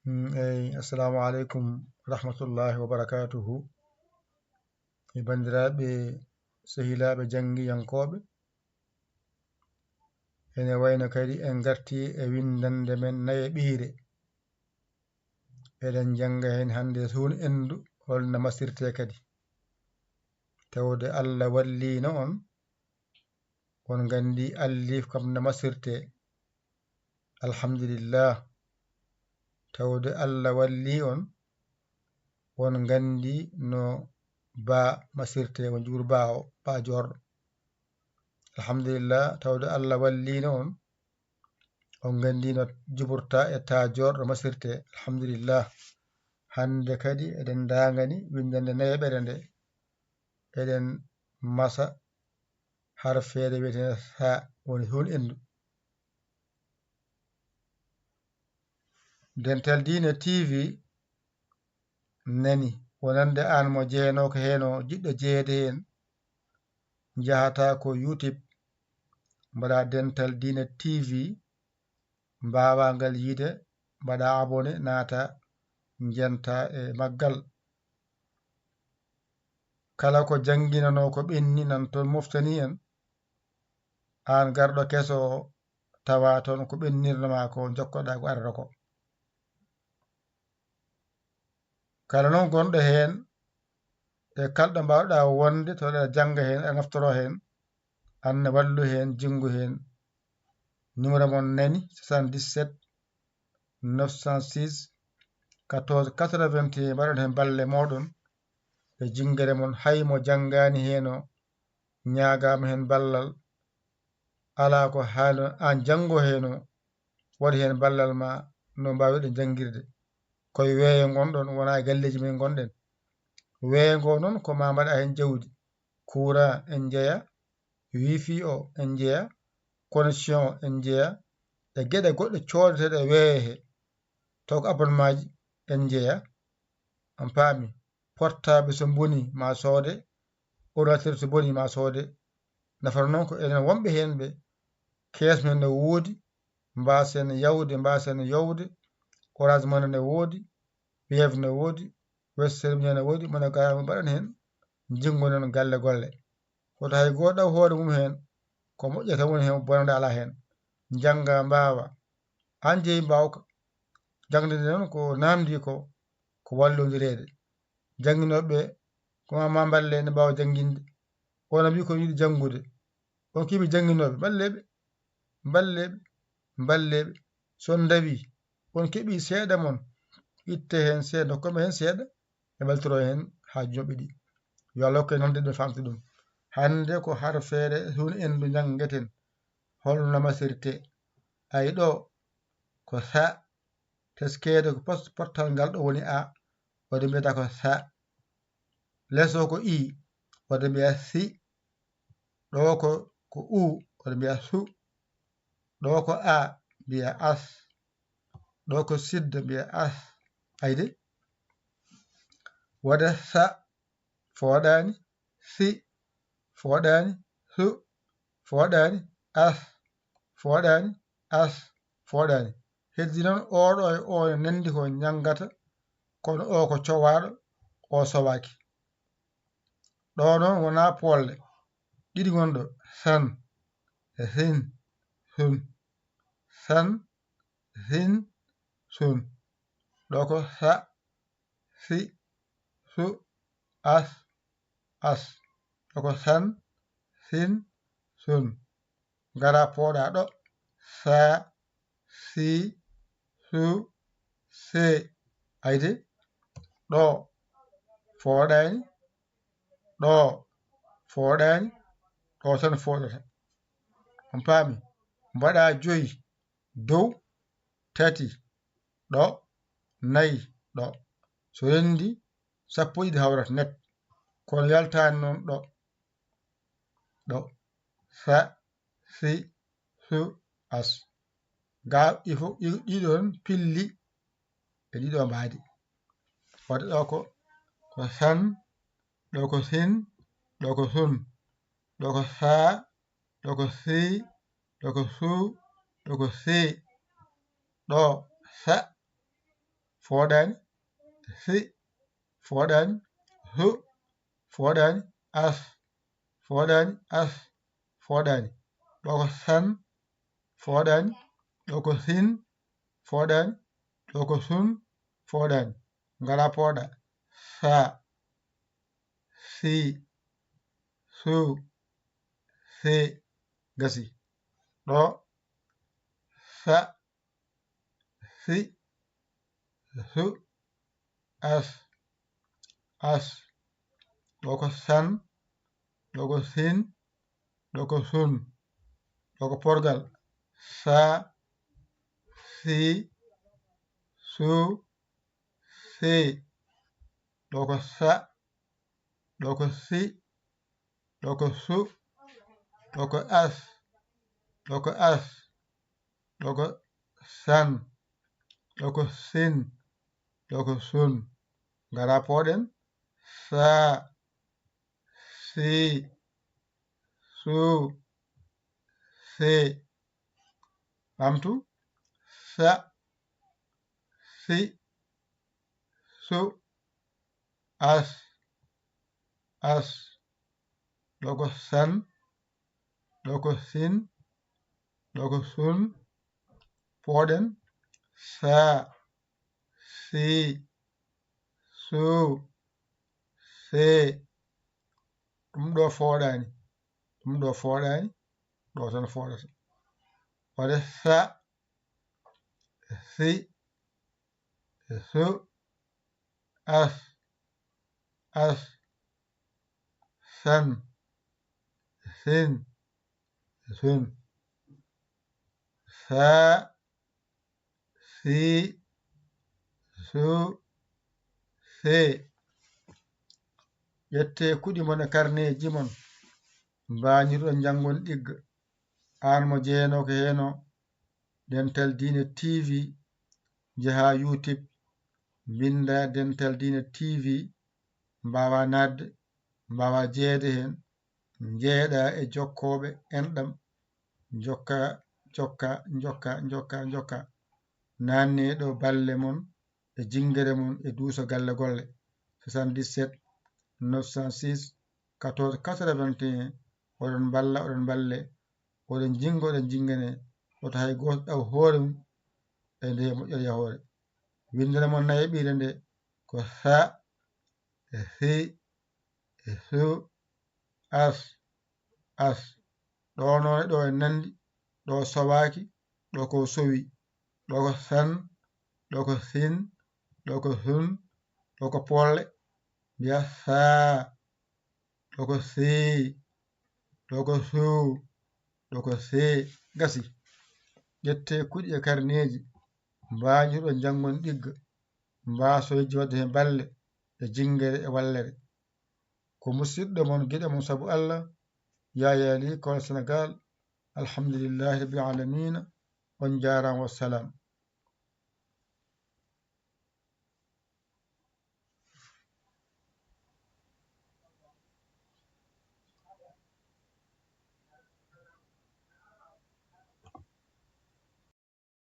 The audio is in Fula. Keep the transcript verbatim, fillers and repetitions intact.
Mm, eyi, assalamu aleykum wa rahmatullahi wa barakatuhu. E banndiraaɓe, sehilaaɓe janngiyankooɓe, ene wayno kadi en ngartii e winndannde men nayaɓiire. Eɗen njannga heen hannde suun endu, hol no masirtee kadi. Tawde Allah walliino on, on nganndi alliif kam no masirtee. Alhamdulillah. Tawde Allah wallii on, on nganndi no baa masirtee, on juur baa o, baa joorɗo. Alhamdulillah, tawde Allah walliino on, on nganndi no juburta e taa joorɗo masirtee. Alhamdulillah. Hannde kadi eɗen ndaangani winndannde nayaɓere nde. Eɗen masa harfeere wiyeteende saa, woni suun endu. Dental Diine T V nani, wonande aan mo jeyanooka heen o, jiɗɗo jeyeede heen, njahataa ko YouTube, mbaɗa Dental Diine T V, mbaawaa ngal yiide, mbaɗa abonné, naata, njenta e maggal. Kala ko jannginanoo ko ɓenni nan toon moftani en, aan garɗo keso o, tawa toon ko ɓennirno ma ko, njokkoɗaa ko arata ko. Kala noon gonɗo heen e kala ɗo mbaawɗaa wonde, to aɗa jannga heen, aɗa naftoro heen, aan ne wallu heen, jinngu heen. Numéro mon nani, soixante-dix-sept neuf cent six quatorze quatre-vingt-un, mbaɗon heen balle mooɗon e jinngere mon. Hay mo janngaani heen o, ñaagaama heen ballal, alaa ko haali, aan janngo heen o, waɗi heen ballal ma no mbaawirɗen janngirde. Ko e weeyo ngonɗon, wonaa e galleeji men ngonɗen. Weeyo ngo noon ko ma mbaɗa heen jawdi, courant en njeya, wifi o en njeya, connexion en njeya, e geɗe goɗɗe coodeteeɗe e weeyo he, taw ko abonnemaaji en njeya. On paami, portable so boni ma soode, ordinateur so boni ma soode. Nafata noon ko enen wonɓe heen ɓe, kees men ne woodi, mbaasen yawde, mbaasen yowde, Orange Money ne woodi, Wave ne woodi, Western Union ne woodi, MoneyGram, mbaɗen heen, njingonen galle golle. Hoto hay gooto ɗaw hoore mum heen, ko moƴƴata woni heen, bonande alaa heen. Njannga, mbaawa. Aan jeyi mbaawka. Jaŋde nde noon ko naamndii ko, ko wallondireede. Jannginooɓe ɓe, ko ma, ma mballe ene mbaawa jannginde. On a mbii ko yiɗi janngude. On keɓii jannginooɓe, mballee ɓe, mballee ɓe, mballee ɓe. So on ndawii, on keɓii seeɗa mon, itte heen seeɗa, ndokkon ɓe heen seeɗa, ɓe mbaltoro heen haaju maɓɓe ɗi. Yo Allah hokku en nande ɗum, faamde ɗum. Hannde ko harfeere suun endu njanngeten. Hol no masirtee? Ay ɗo, ko sa, teskeede ko pos-, pottal ngal ɗo woni a, waɗi mbiyata ko sa. Les o ko i, waɗi mbiya si. Ɗo ko, ko u, waɗi mbiya su. Ɗo ko a, mbiya as. Ɗo ko sidda, mbiya as. Ayde? Waɗa sa, fooɗaani, si, fooɗaani, su, fooɗaani, as, fooɗaani, as, fooɗaani. Heddi noon, oo ɗo e oo ne nanndi ko njanngata, kono oo ko cowaaɗo, oo sowaaki. Ɗo noon wonaa poolle. Ɗiɗi ngoni ɗo, san, e sin, sun. San, sin, sun. Ɗo ko sa, si, su, as, as. Ɗo ko san, sin, sun. Ngara pooɗa ɗo. Sa, si, su, se. Ayde? Ɗo fooɗaani, ɗo fooɗaani, ɗo tan fooɗata. On paami? Mbaɗa joyi dow, tati ɗo, nayi ɗo. So renndi, sappo e ɗiɗi hawrata net. Kono yaltaani noon ɗo. Ɗo. Sa, si, su, as. Ga, il faut ɗi-, ɗiɗo ɗon pilli e ɗiɗo mbaadi. Wadde ɗo ko, ko san, ɗo ko sin, ɗo ko sun, ɗo ko sa, ɗo ko si, ɗo ko su, ɗo ko si. Ɗo sa, fooɗaani. Si, fooɗaani. Su, fooɗaani. As, fooɗaani. As, fooɗaani. Ɗo ko san, fooɗaani. Ɗo ko sin, fooɗaani. Ɗo ko sun, fooɗaani. Ngara pooɗa. Sa, si, su, si, gasi. Ɗo, sa, si, su, as, as. Ɗo ko san, ɗo ko sin, ɗo ko sun. Ɗo ko porgal. Sa, si, su, si. Ɗo ko sa, ɗo ko si, ɗo ko su, ɗo ko as, ɗo ko as, ɗo ko san, ɗo ko sin, ɗo ko sun. Ngara pooɗen. Sa, si, su, si. Ɓamtu. Sa, si, su, as, as. Ɗo ko san, ɗo ko sin, ɗo ko sun. Pooɗen. Sa, si, su, si. Ɗum ɗo fooɗaani. Ɗum ɗo fooɗaani. Ɗo tan fooɗata. Waɗe sa, si, su, as, as, san, sin, sun. Sa, si, su, si. Ƴettee kuɗi mon e karneeji mon, mbañirɗon njanngon ɗigga. Aan mo jeenooke heen o, Dental Diine T V, njaha YouTube, mbinnda Dental Diine T V, mbaawa naatde, mbaawa jeyeede heen, njeeɗa e jokkooɓe enɗam, njokka, njokka, njokka, njokka, njokka. Naanne ɗo balle mon e jinngere mon e duuso galle golle. Soixante-dix-sept, neuf cent six, quatorze quatre-vingt-un. Oɗon mballa, oɗon mballe, oɗon jinngo, oɗon jinngane, wota hay gooto ɗaw hoore mum e nde moƴƴere yahoore. Winndere mon nayeɓire nde ko sa, e si, e su, as, as. Ɗo noon e ɗo e nanndi, ɗo sowaaki, ɗo ko sowi, ɗo ko san, ɗo ko sin, ɗo ko sun, ɗo ko poolle, mbiya saa, ɗo ko sii, ɗo ko suu, ɗo ko see. Gasi. Ƴettee kuɗi e karneeji, mbañirɗon njanngon ɗigga, mbaasoyji waɗde heen balle e jinngere e wallere. Ko musiɗɗo mon, giɗo mon sabu Allah, Yaya Ly, Kolda, Senegaal. Alhamdulillahi Rabbil Aalamiina. On njaaraama, wassalam.